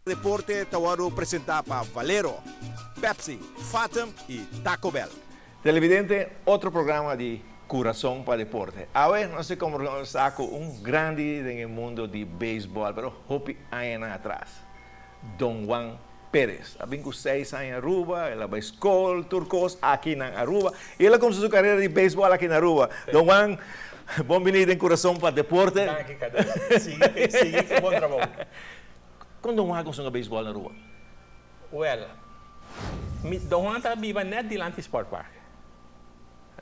Deporte ta wòrdu presentá pa Valero, Pepsi, Fatum i Taco Bell. Televidente, otro programa di Kurason pa Deporte. Awe nos ta kombersá ku un grandi den e mundo di beisbòl, pero hopi añanan atras, Don Juan Perez. A bin ku seis aña Aruba, el a bai skol, tur kos aki na Aruba i el a kumsa su karera di beisbòl aki na Aruba. Don Juan, bon bini den Kurason pa Deporte. Danki, Kadel. Sigui, sigui ku bon trabou. Kon Don Juan a kumsa hunga beisbòl na Aruba? Wèl, mi Don Juan ta biba nèt dilanti Sport Park.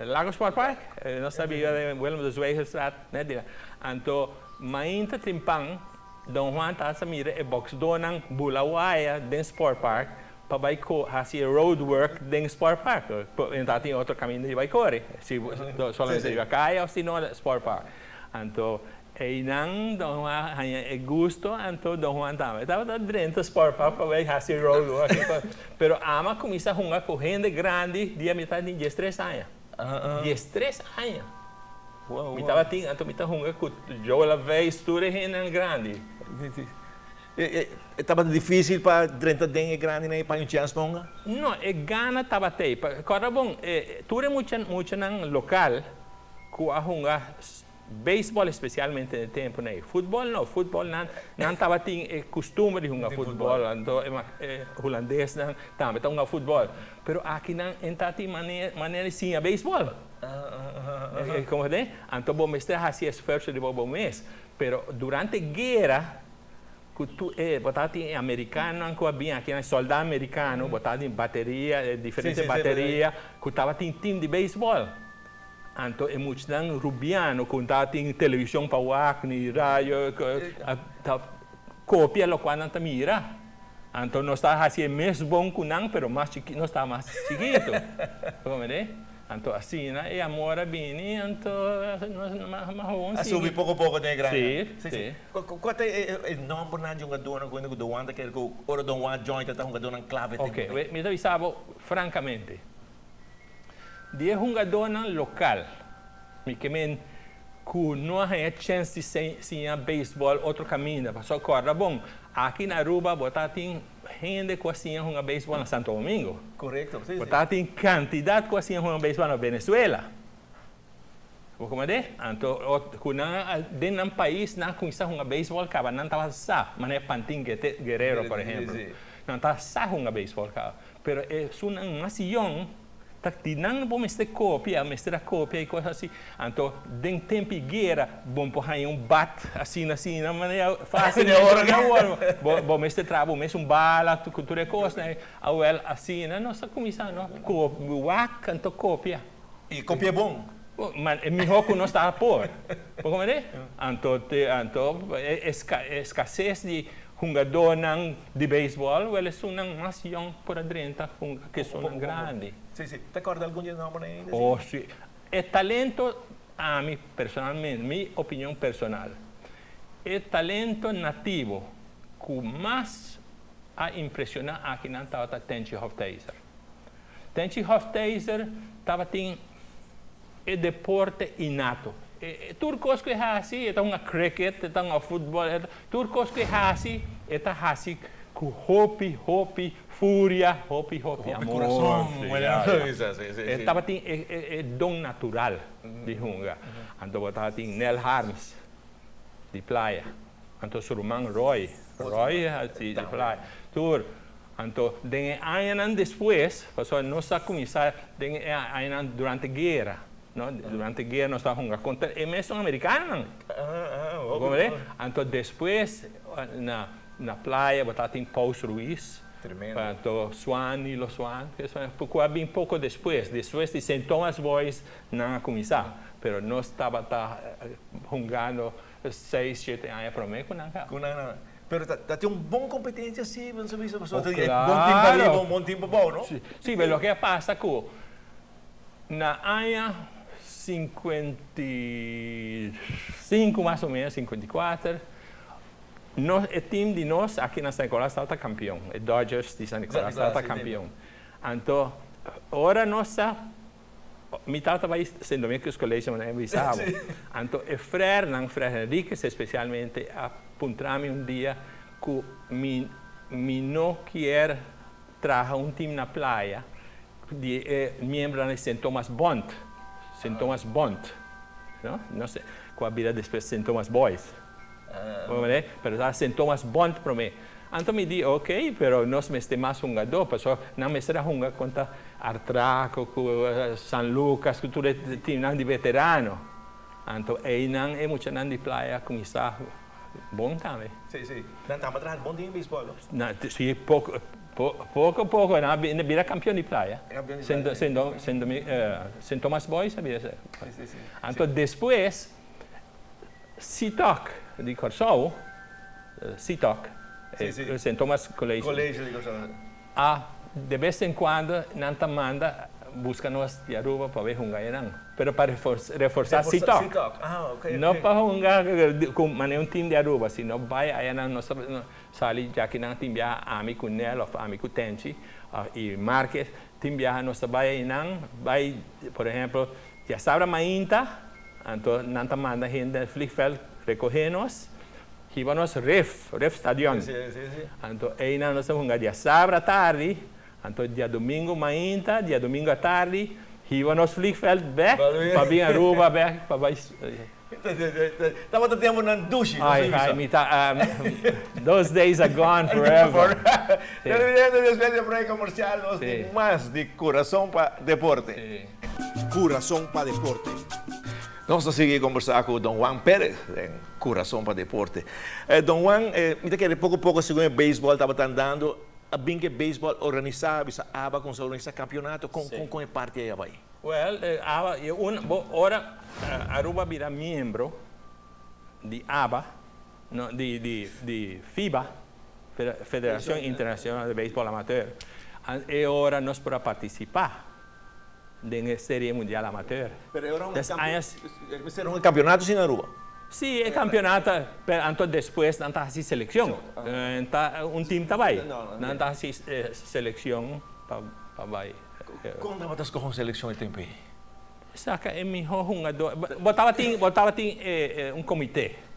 Lago Sport Park, nos ta biba den Willem de Zwijgerstraat, nèt dilanti. Anto, mainta trempan, Don Juan ta hasta mira e bòksdónan bula waya den Sport Park pa bai hasi e road work den Sport Park. E ta tin otro kaminda di bai kore, si solamente riba kaya òf si no Sport Park. Anto, Einan Don Juan a haña e gusto, anto Don Juan tambe tabata drenta Sport Park pa bay haci road work y cos. Pero ama cuminsa hunga cu hende grandi dia mi tabatin diestres aña. Diestres aña! Mi tabatin, anto mi ta hunga cu Joe Laveist, tur e hendenan grandi. E tabata dificil pa drenta den e grandinan y paña un chance pa hunga? No, e gana tabat'ey. Corda bon, tur e muchanan local cu a hunga Beisbòl espesialmente den e tempu nei. Futbòl no, futbòl nan nan tabatin e kustumber di hunga futbòl, anto e e hulandesnan tambe ta hunga futbòl. Pero aki nan en ta tin mane manera di siña beisbòl. Komprendé? Anto bo mester hasi esfuerso riba bo mes. Pero durante guera ku tur e bo tabatin e amerikanonan ku a bin aki nan, sòldá amerikano, bo tabatin bateria, e diferente bateria ku tabatin tim di beisbòl. Anto e muchnan rubiano ku ta tin televishon pa wak ni radio ta kopia lokual nan ta mira. Anto nos ta hasi e mes bon ku nan pero mas chiki nos ta mas chikitu. Bo komprende? Anto asina e amor a bini anto nos mas hobon A sigui. subi poko poko den e granja. Si, si. Kua ta e nombernan di hungadornan ku hende ku Don Juan ta kere ku ora Don Juan join ta ta hungadornan klave den. Oke, mi ta bisa bo frankamente. Di e hungadónan lokal, mi ke men ku no a haña chèns di siña beisbòl otro kaminda. Pasobra kòrda bon, aki na Aruba bo ta tin hende ku a siña hunga beisbòl na Santo Domingo. Korekto, si, si. Bo ta tin kantidat ku a siña hunga beisbòl na Venezuela. Bo komprendé? Anto ku nan a den nan pais nan a kuminsá hunga beisbòl kaba nan tabata sa, manera Pantin Guerrero por ehempel. Nan tabata sa hunga beisbòl kaba. Pero esunnan mas yong ta di nan bo mester kopia, mester a kopia y cosas asi. Anto den tempo y guera bo por haña un bat asina asina manera facilmente di awor. Bo bo mester traha bo mes un bala cu tur e cosnan. Awel asina nos a cuminsa no wak anto kopia. Y kopia bon? Ma e miho cu nos ta por. Bo comprende? Anto te anto e escasez di Hungadónan di beisbòl, wèl esunnan mas yòn por a drenta hunga ku esunnan grandi. Sí, sí. Ta kòrda algun di e nòmbernan ainda? Oh, sí. E talento, ami personalmente, mi opinion personal, e talento nativo ku mas a impreshoná akinan tabata Tenchi Hofthijzer. Tenchi Hofthijzer tabatin e deporte innato. Tur kos ku e hasi, e ta hunga cricket, e ta hunga futbol, e ta, tur kos ku e hasi, e ta hasi ku hopi, hopi furia, hopi, hopi amor. E tabatin e don natural di hunga. Anto bo tabatin Nel Harms di Playa, anto su ruman Roy, Roy di Playa, tur. Anto den e añanan despues, pasobra nos a kuminsá den e añanan durante guera, no, durante guera nos ta hunga kontra e mesun amerikanonan. Bo komprendé? Anto despues na na playa bo tabatin Paus Ruiz, anto Swan, Nilo Swan, ku a bin poko despues, despues di Saint Thomas Boys nan a kuminsá, pero nos tabata hungando seis, shete aña promé ku nan kaba. Pero ta tin un bon competencia si, bo bisa, pasobra ta tin bon team pa riba, un bon team pa bou, no? Si, si, pero loke a pasa cu na aña 55 mas o menos, 54, nos, e team di nos aki na San Nicolas tabata campeon, e Dodgers di San Nicolas tabata campeon. Anto, ora nos a Mi tata bai Sint Dominicus College manera mi bisa bo. Anto e frernan, Frer Henriquez especialmente, a puntra mi un dia cu mi Mi no kier traha un team na Playa di e miembronan di Sint Thomas Bond, Sint Thomas Bond, no? No sé cu a bira despues Sint Thomas Boys, pero ta Sint Thomas Bond prome. Anto mi di ok, pero nos mester mas hungadó, pasobra nan mester a hunga contra Artraco cu San Lucas cu tur e teamnan di veterano. Anto eynan e muchanan di Playa a cuminsa bon tambe. Sí, sí. Nan tamba traha bon den beisbòl, no? Na, sí, poko, poko poko nan a bira kampion di playa. Kampion di playa. Sint, Sint, Sint Thomas Boys a bira. Sí, sí, sí. Anto despues, Sitoc di Kòrsou, Sitoc, Sí, sí. Sint Thomas College. College di Kòrsou. A de bes en cuando nan ta manda busca nos di Aruba pa bay hunga enan, pero pa reforsa Sitoc. No pa hunga cu mane un team di Aruba, sino bay aya nan nos ta sali ya ki nan tin biaha ami cu Nel of ami cu Tenchi y Marques tin biaha nos ta bay eynan bay por ehemplo diasabra mainta anto nan ta manda hende na vliegveld recoge nos. Hiba nos Rif, Rif Stadion. Anto einan nos ta hunga diasabra tardi, anto diadomingo mainta, diadomingo atardi, hiba nos vliegveld bek pa bin Aruba bek pa bai. Tabata temponan dushi, nos ta bisa. Ai, mi ta, those days are gone forever. Televidente, despues di e break comercial nos tin mas di Curason pa Deporte. Curason pa Deporte. Nos ta sigui kombersá ku Don Juan Perez den Kurason pa Deporte. Don Juan, mi ta kere poko poko segun e beisbòl tabata andando, a bin ku e beisbòl organisá, bisa aba kumsa organisá kampionato, kon kon kon e parti ei a bai? Wèl, aba e un, bo ora Aruba bira miembro di aba, no, di di di FIBA, Federacion Internacional de Beisbòl Amateur, e ora nos por a partisipá. den e Serie Mundial Amateur. Pero e ora un Des añas. Mester un campeonato sin Aruba. Sí, e campeonato, pero anto despues nan ta haci seleccion. Ta un team ta bay. Nan ta haci seleccion pa pa bay. Con tabata scoge un seleccion e tempo ey? Saca e miho hungador. Bo tabatin bo tabatin un comite.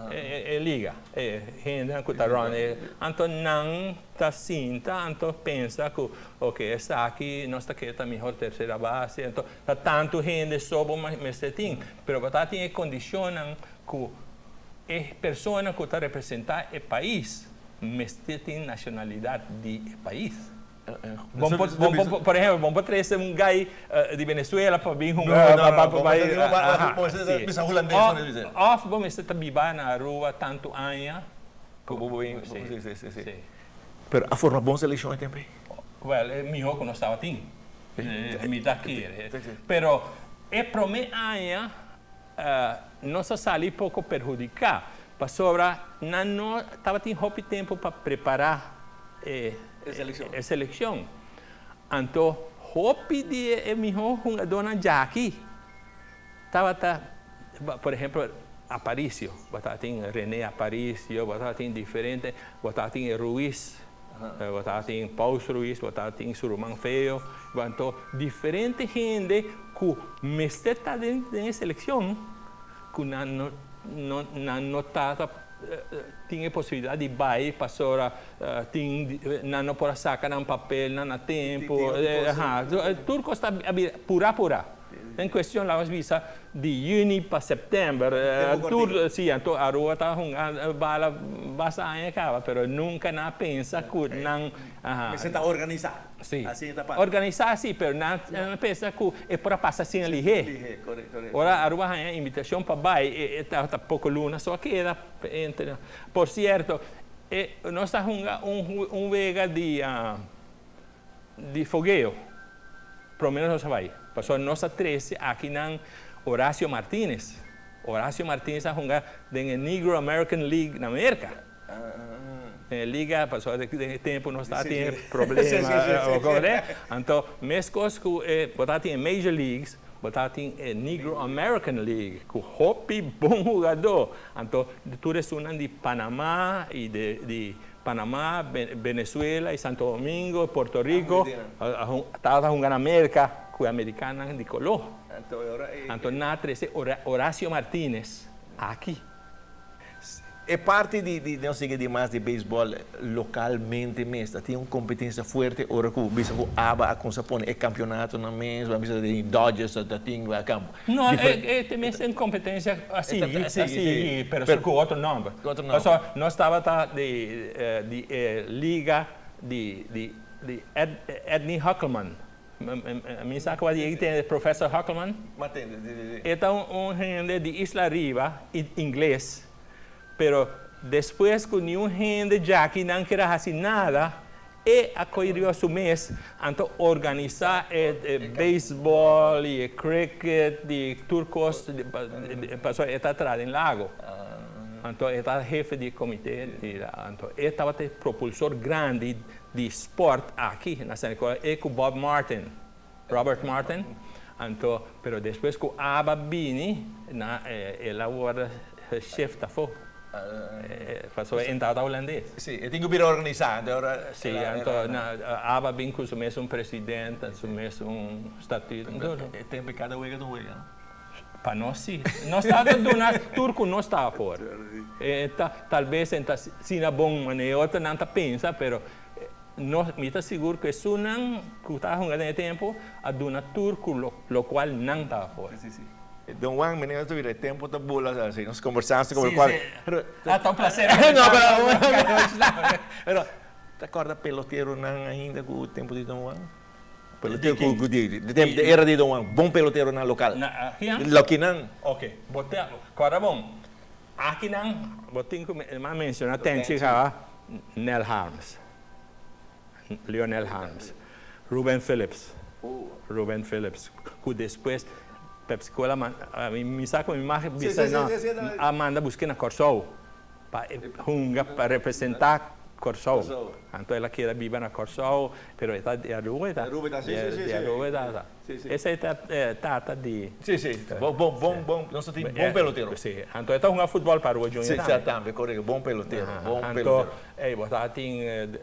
E liga, e hendenan ku ta run e, anto nan ta sinta, anto pensa ku ok esaki nos ta kere ta mihor tersera base, anto ta tantu hende so bo mester tin, pero bo ta tin e kondishonnan ku e persona ku ta representa e pais mester tin nashonalidat di e pais. Bon por, bon por, por ehempel, bon por trece un guy di Venezuela pa bin hunga, No, no, pa, no, pa bo bai, mester tin un, aha, bo mester si. bisa hulandes, Of, bo mester bisa. of bo mester ta biba na Aruba tantu aña Ku bo bin, Si, si, si, si, si. si. Pero a forma bon seleccion e tempo ei? Wel, e miho ku nos tabatin, mi ta kere. Si, si. Pero e prome aña nos a sali poko perhudiká, pasobra nan no tabatin hopi tempu pa prepará e e selekshon. Anto hopi di e mihó hungadónan djaki tabata, por ehempel, Aparicio, bo tabatin Rene Aparicio, bo tabatin diferente, bo tabatin e Ruiz, bo tabatin Paus Ruiz, bo tabatin su ruman Feo, anto diferente hende ku mester ta den e selekshon ku nan no nan no tabata tin e posibilidat di bai pasobra tin nan no por a saka nan papelnan na tempu, tur kos ta a bira pura pura. Den kuestion laga nos bisa di yüni pa sèptèmber tur si anto Aruba ta hunga bala basta aña kaba pero nunka nan a pensa ku nan Mester ta organisá. Sí. Asina ta pasa. Organisá sí, pero nan a pensa ku e por a pasa asina lihé. Lihé, korekto, korekto. Ora Aruba haña invitashon pa bai, e tabata poko luna so a keda entre. Por sierto, e nos ta hunga un un wega di di fogeo. Promé nos a bai, pasobra nos a trese akinan Horacio Martinez. Horacio Martinez a hunga den e Negro American League na Merka. Den e liga, pasobra den e tempu nos ta tin e problema, anto meskos ku e bo ta tin e Major Leagues, bo ta tin e Negro American League ku hopi bon hugadó, anto tur esunnan di Panama i di Panama, Venezuela i Santo Domingo, Puerto Rico tabata hunga na Merka ku e amerikannan di koló. Anto nan a trese Horacio Martinez aki. E parti di di nos sigui di mas di beisbòl lokalmente mes ta tin un kompetensia fuerte ora ku bisa ku aba a kumsa pone e kampionatonan mes, bo a bisa tin Dodgers ta tin kampo. No, e e mes tin kompetensia a sigui, a sigui, pero su ku otro nòmber. Pasobra nos tabata di di e liga di di di Edney Huckelman. Mi sa ku a yega tende Professor Huckelman. E ta un hende di Isla Riba, ingles, pero despues ku niun hende djaki nan kier a hasi nada, e a kohe riba su mes anto organisá e beisbòl i e cricket i tur kos pasobra e ta traha den Lago. Anto e ta hefe di e komité anto e tabata e propulsor grandi di sport aki na San Nicolas e cu Bob Martin, Robert Martin, anto pero despues cu aba bini na el a wordo shift afo pasobra e tabata Hulandes. Si, e tin cu bira organisa anto ora. Si, anto na aba bin cu su mes un president, su mes un statuut. E tempo cada wega ta un wega no? Pa nos si. Nos ta ta duna tur ku nos ta por. E ta tal bes e ta sina bon manera otro nan ta pensa pero nos mi ta sigur ku esunnan ku ta hunga den e tempu a duna tur ku lokual nan ta por. Si si. Don Juan meneer ta bira e tempu ta bula si nos kombersando ku cual pero A ta un placer No pero pero ta korda peloteronan ainda ku tempu di Don Juan? Pelotero ku ku di di tempu di era di Don Juan, bon peloteronan lokal. Na kinan? Lokinan. Ok, bo ta kòrda bon, akinan bo tin ku mi a menshoná Tenchi kaba, Nel Harms, Lionel Harms, Ruben Phillips, Ruben Phillips, ku despues Pepsi Cola mi sa ku mi mag bisa no, a manda busk'é na Kòrsou. Pa e hunga pa representá Kòrsou. Anto el a keda biba na Kòrsou, pero e ta di Aruba e ta. Aruba e ta, si, si, si. Di Aruba e ta. Esei ta tata di. Si, si. Bon, bon, bon, bon. Nos ta tin bon pelotero. Si. Anto e ta hunga futbòl pa Aruba Junior tambe. Si, tambe, korekto. Bon pelotero, bon pelotero. Anto, ey, bo ta tin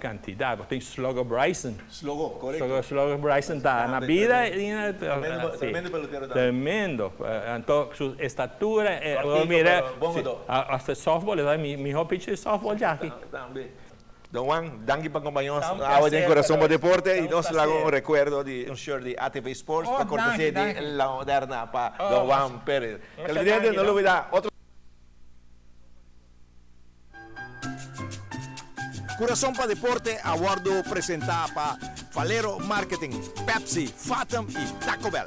Kantidat, bo tin Slugger Bryson. Slogo, korekto. Slugger Bryson ta na bida. Tremendo, tremendo pelotero tambe. Tremendo. Anto su estatura, bo mira, hasta softball, e ta mi miho pitcher di softball djaki. Tambe. Don Juan, danki pa kompaña nos awe den Corazon pa Deporte y nos laga un recuerdo di un shirt di ATV Sports pa cortesia di La Moderna pa Don Juan Perez. Televidente, no lubida otro. Kurason pa Deporte a wòrdu presentá pa Valero Marketing, Pepsi, Fathom i Taco Bell.